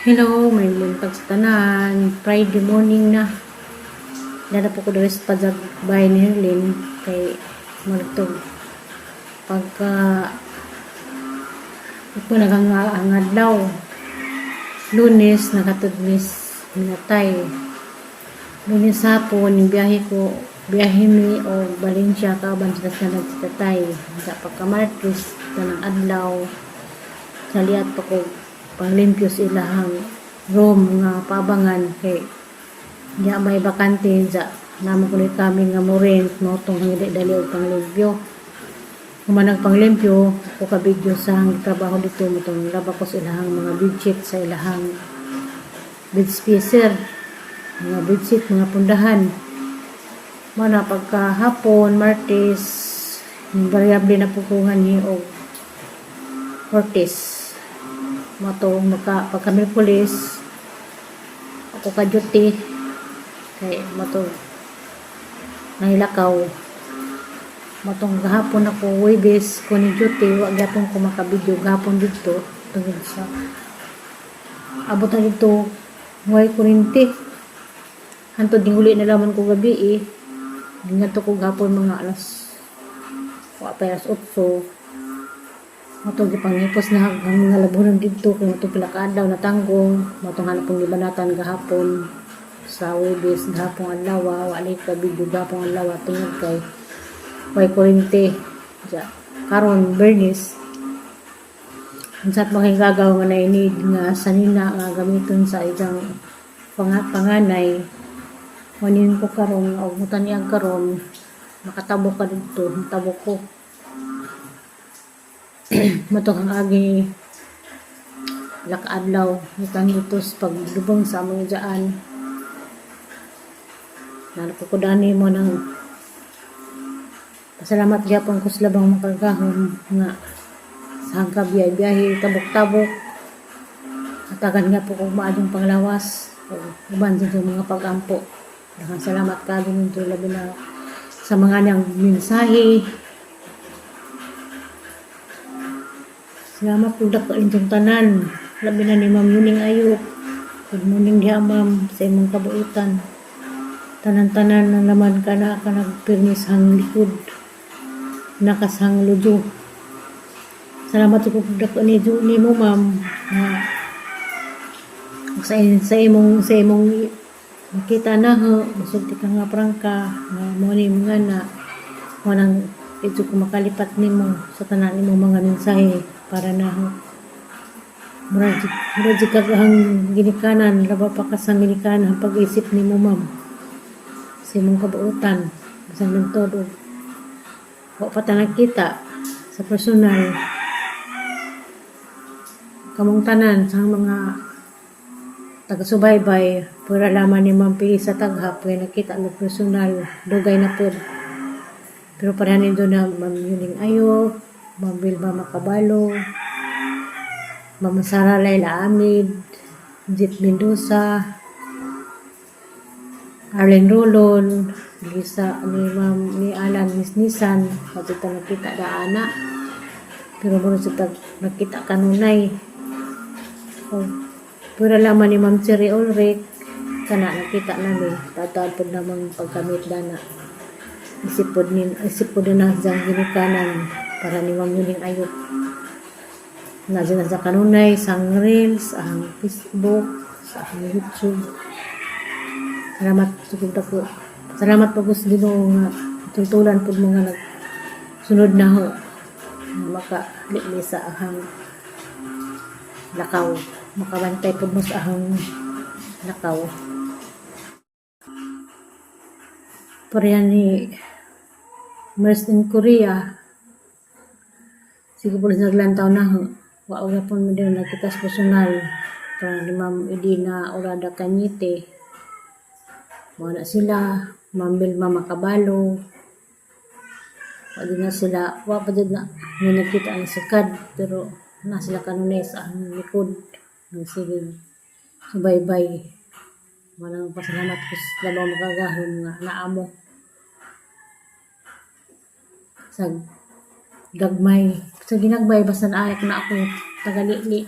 Hello, may buntag sa tanan. Friday morning na. Dara po ko diri sa padjak bahay ni Herlin kay magtog pagka ito nagang ang adlaw. Lunes nakatud mis minatay. Lunes hapon yung biyahe ko, biyahe mi og Valencia kauban sila sa nagsitatay. Sa pagka Martes tanang adlaw sa liat pa ko panglimpyo sa ilahang room nga paabangan kay diya may bakante sa namo kuno kami nga mo rent mo tong dali dali og panglimpyo. Human ang panglimpyo ko ka video sa ang trabaho dito mo tong laba ko sa ilahang mga bedsheet, sa ilahang bed spacer, mga bedsheet, mga pundahan. Mo na pagka hapon Martes, invariable na pukungan ni og Ortiz. Mato maka pagka Miyerkules ako ka duty kay mato nahilakaw. Matong gahapon ako Huwebes ko ni duty, wa gyapon ko maka-video gahapon dito tungod sa abot na dito way kuryente. Hantod ding uli na laman ko gabi eh. Ngadto ko gahapon mga alas wa pa alas 8. Matong gipanghipos na ang mga labunan dito kung matong pila ka adlaw natanggong matong hanap pong gibanatan gahapon sa Huwebes gahapon adlaw. Wa ka video gahapon adlaw tungod kay way kuryente. Ja karon Bernis, unsat mga gagaw nga nainid nga sanina nga gamiton sa isang panganay wanin ko karon og mutaniyag karon makatabok ka didto, tabok ko. Matong ang agi laka adlaw itang dito sa paglubong sa among diyaan. Nalo ko dani mo ng pasalamat gyapon ko sa labang makagahom nga sa hangka biyahe-biyahe, tabok-tabok. Hatagan nga po kung maadong panglawas o uban sa mga pag-ampo. Daghang salamat kaayo ninyo, labi na sa mga niyang mensahe. Salamat po dako inyong tanan. Labi na ni Ma'am Yuning Ayok. Good morning diha, Ma'am, sa imong kabuutan. Tanan-tanan na laman ka na ka nagpirmis hang likod. Nakasang lujo. Salamat po dako ni ni mo, Ma'am, na sa imong makita na ho, musulti ka nga prangka nga mo ni mga na mo nang ito ko makalipat nimo sa tanan nimo mga mensahe para na ho. Murag jud ka ang ginikanan, laba pa ka sa ginikanan ang pag-isip nimo, Ma'am, sa imong kabuutan. Bisan lungtod og wa pa ta nagkita sa personal. Kamong tanan sa mga taga-subaybay, pura lamang ni Ma'am Pili sa Taghap, kaya nakita mo personal, dugay na po. Pero pareha nito na Ma'am Yuning Ayo, Ma'am Vilma Macabalo, Ma'am Sara Laila Amid, Jit Mendoza, Arlene Rolon, Lisa ni Ma'am ni Alan Miss Nisan, pati ta nakita da ana. Pero mo sa tag nakita kanunay. Oh, pura lamang ni Ma'am Cherry Ulrich, kana nakita nami, tataad pod namang pagkamit dana. Isip pod na sa ginikanan para ni Ma'am Yuning Ayok. Na sila sa kanunay, sa Reels, ang Facebook, sa ang YouTube. Salamat sugod ako. Salamat po sa Ginoo nga tultulan pud mga nagsunod na ho nga maka sa ahang lakaw. Makabantay pud mo sa ahang lakaw. Pareha ni Mers in Korea. Sige po naglantaw na ho. Wa gyapon mo din nakita sa personal. Para ni Ma'am Edina Orada Cañete. Mo na sila, Ma'am Vilma Macabalo. Wa din na sila, wa pa din na may nakita ang sakad, pero na sila kanunay sa ang likod. Nagsigig subaybay. Walang pasalamat ko sa labaw makagahom nga naamo sa gagmay. Sa ginagmay basta naayok na ako tagalili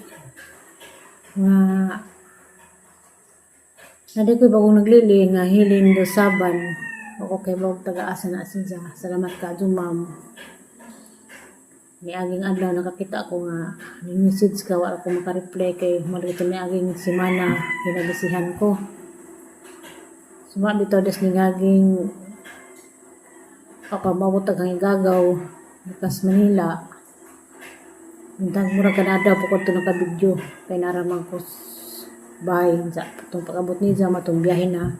nga Nadi ko'y bagong naglili nga Helen Dosaban. Ako kay bagong taga-asa na siya. Salamat ka ma'am. Niaging adlaw nakakita ako nga ni message ka, wala ko maka-reply kay malito niaging semana kinabisihan ko. Suma bitaw des ningaging kapamawot ang gagaw Lucas Manila. Intang mura kanada po ko ito nakabidyo kay naramang ko bahay sa itong pag-abot niya matong biyahe na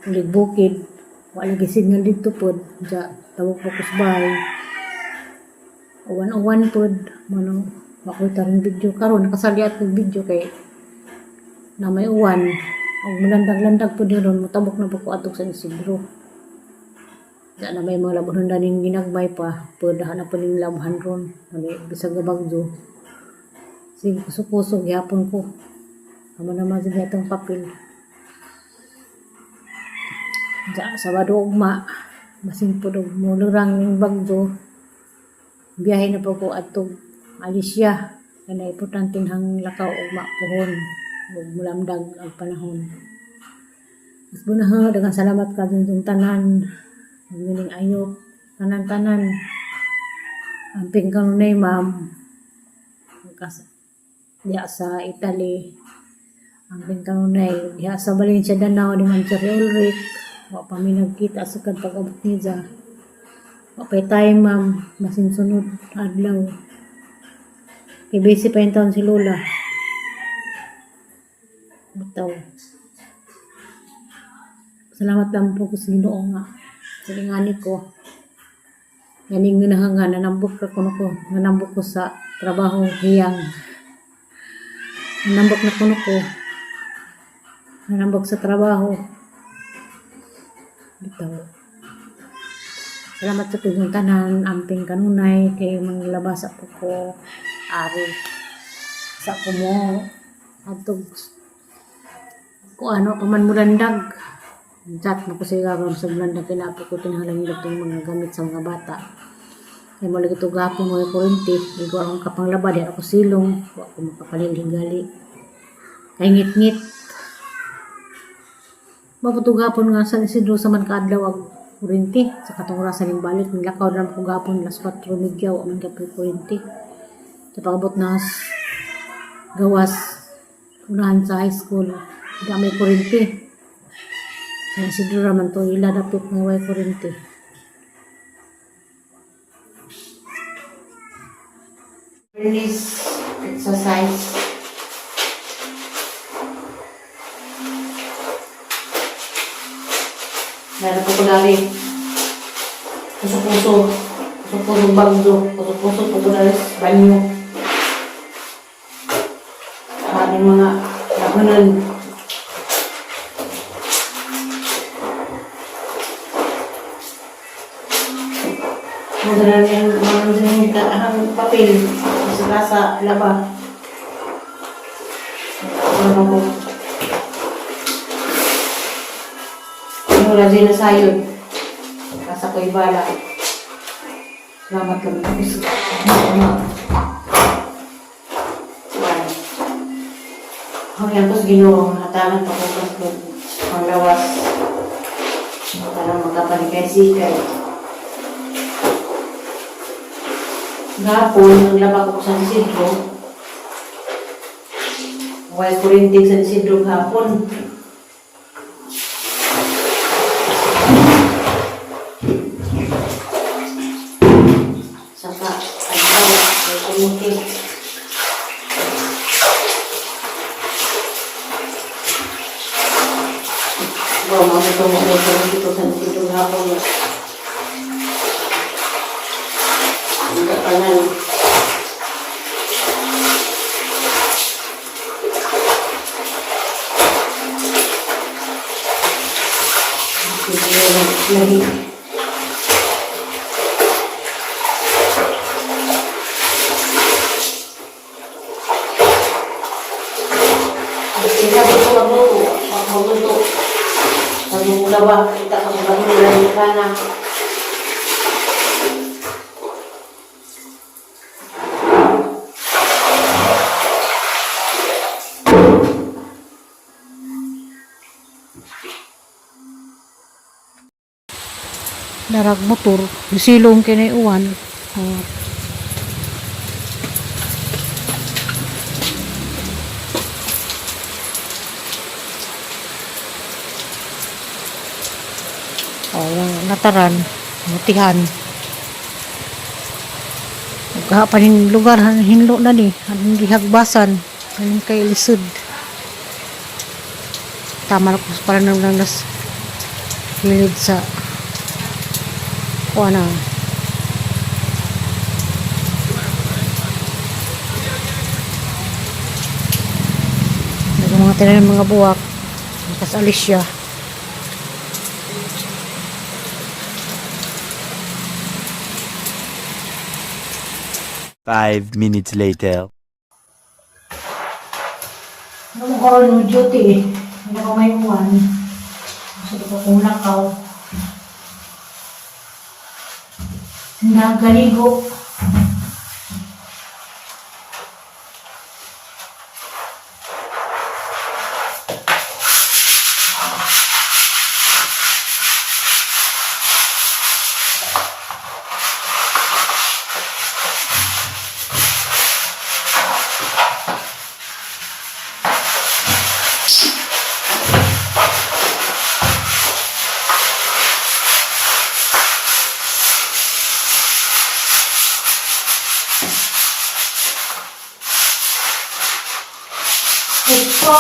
ulig bukid, wala lagi signal dito pod sa tawag po ko sa bahay, uwan-uwan pod mano ako'y tarong video karon nakasali at video kay na may uwan og mulandag-landag pod ron motabok na po ko adtong San Isidro. Di na may mga labhan na ning ginagmay pa pwede na po ning labhan ron mali bisag bagyo. Sige, kuso-kuso gihapon ko. Amo naman sa itong papel. Ja, Sabado ugma, basin po og mulurang ning bagyo. Biyahe na po ko adtong Alicia. Kana importante hang lakaw ugma puhon ug mulamdag ang panahon. Mas bunaha, daghang salamat ka dun tanan. Mining ayok, tanan-tanan. Amping kanunay, ma'am. Kas, diha sa Italy. Amping kanunay, diha sa Valencia Danao, di man Sir Ulrich. Wa pa mi nagkita sa kad pag-abot niya. Wa pa'y time, ma'am. Basin sunod, adlaw. Kay busy pa yung taon si Lola. Bitaw. Salamat lang po ko sa Ginoo nga. Sa ingani ko. Ganing nga nanambok ka kuno ko. Nanambok ko sa trabaho hiyang. Nanambok na kuno ko. Nanambok sa trabaho. Bitaw. Salamat sa inyong tanan, amping kanunay, kay manglabasa po ko, ari, sa ko mo, adtog, kung ano pa man mulandag. Chat mo ko siya gagawin sa mulandag, kinapo ko tinahalang nila itong mga gamit sa mga bata. Kaya mo lagi ito gapon mga kurinti, igo akong kapanglaba, di ako silong, wa ko makapalilhigali. Kay ngit-ngit. Maputo gapon nga San Isidro sa man kaadlaw ang kurinti. Sa katong orasan ning balik, nilakaw na ko gapon alas 4:30, wa man gapon kurinti. Sa pag-abot na gawas, unahan sa high school, di may kurinti. San Isidro raman to, ila dapit nga way kurinti. Release exercise. Meron ko dari puso-puso, puso-puso bagyo, puso-puso po ko dari sa banyo. Maraming mga labanan. Mga mga ang papel sa nasa laba. Ano ko? Ano radyo na sayon? Nasa ko ibala. Salamat lang. Ano? Hanggang ko sa Ginoo, hatagan pa ko sa panglawas. Parang makapaligay-sikay. Gapon, naglaba ko sa San Isidro. Way kurinting San Isidro gapon. Saka, adlaw, way kurinting. Wow, mga ito mo dito sa San Isidro gapon. Ang kapanan. Lahi. Sabi ko magluto, magluto. Sabi ko ba, kita ko sa bagong lahi ka na. Darag motor, silong kini uwan. Oh. Oh, nataran, mutihan. Kapaning lugar hinlo na ni, anong gihagbasan, anong kay lisod. Tama na ko para nang nas gilid sa kuha na. Nag mga tinanim mga buwak, nakasalis siya. 5 minutes later. Ano ko rin duty? Ano ko may uwan? Gusto ko kong lakaw. Nagaligo. Ito.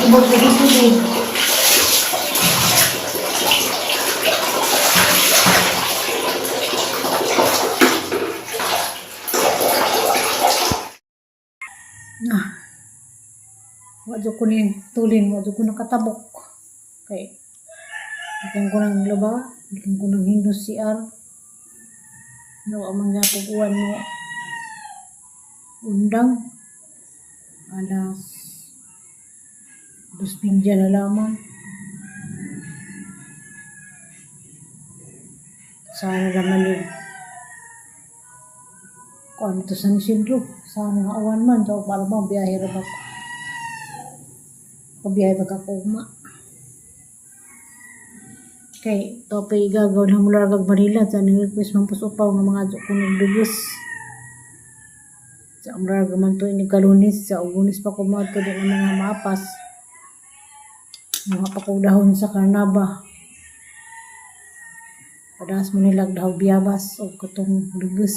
Ibog lagi tubig. Ah. Wadyo ko ni tulin, wadyo ko nakatabok. Kay gikan ko ng laba, gikan ko ng Hindos CR. No, ang mga pag-uwan mo undang 2:30 na lamang. Sana naman yung kuan to San Isidro. Sana nga awan man. So, para bang biyahe ra ba ko? Pabiyahe ba ka ugma? Kay tope igagaw na mula kag Manila sa ni request man pusupaw nga mga adyo ko nagdugos. Sa amra man to ini kalunis sa ugunis pa ko mo di na mga maapas. Mga pakudahon sa Karnaba. Padas mo nila daw biyabas o katong dugos.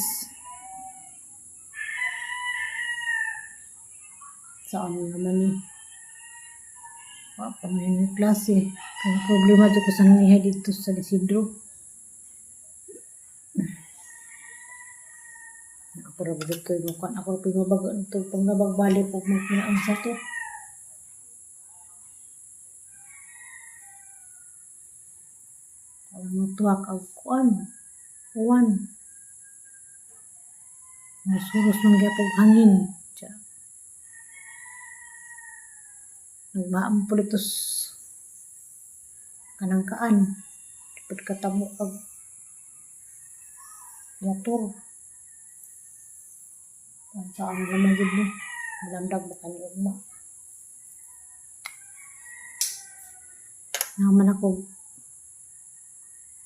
Sa ano naman ni. Wa pa man yung klase. Ang problema jud ko sa nangihay dito sa Isidro. Ako ra ba dito yung kuan ako ra pa yung mabag ito pang nabagbalik og magpinaon sa to. Ang mutuak og kuan. Uwan. Nasuros man gyapon hangin. Tsa. Nagbaam po dito kanang kaan. Dipod katamo og motor. Ang saan naman jud ni. Malamdag ba kani ugma. Naman ako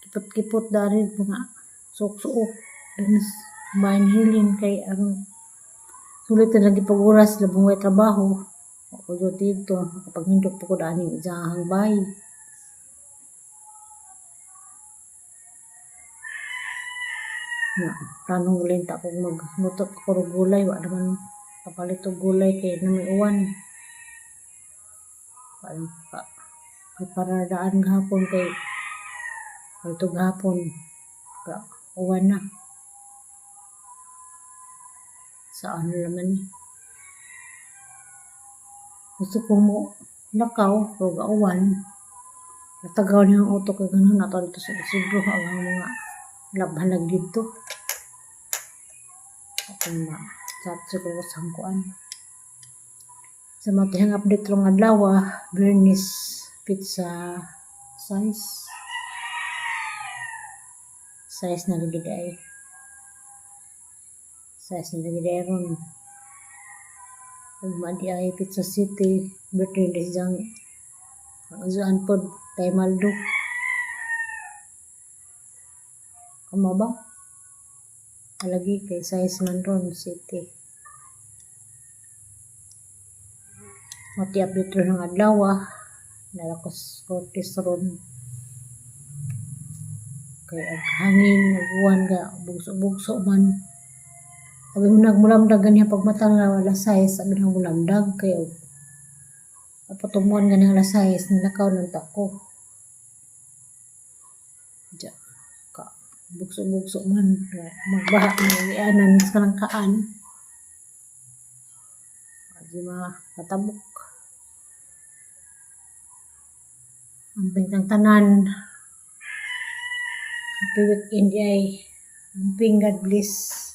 kipot-kipot dari mga suok-suok. Danis bahin hilin kay ang sulit na lagi pag-oras labong way trabaho. Ako jud dito nakapaghindot pa ko dani iyahang bahay. Na, planong galinta akong magluto pa ko og gulay, wa naman kapalit og gulay kay na may uwan. Parang pa preparar daan gahapon kay palito gahapon ka uwan na. Sa ano naman ni. Gusto ko mo lakaw pero gauwan. Natagaw niya ang utok kay ganun ato dito sa Isidro ang mga labhan lagi dito. Akong ma chat siguro sa kuan. Sa matihang update rong adlaw, Bernice Pizza size. Size na lagi ay. Size na lagi ay ron. Ug di ay Pizza City, birthday ni siyang ang pod kay Maldo. Kamo ba? Alagi kay size man ron city. Mati update ron ang adlaw. Nalakos Cortes ron. Kay ag hangin, ag uwan ga bugso-bugso man. Sabi mo nagmulamdag ganiya pagmata na alas 6, sabi nang mulamdag kay og patumuan gani alas 6 nilakaw ng tako. Diya ka bugso-bugso man magbaha ng ianan sa kalangkaan. Di ma katabok. Amping tang tanan. Happy weekend ay. Amping, God bless.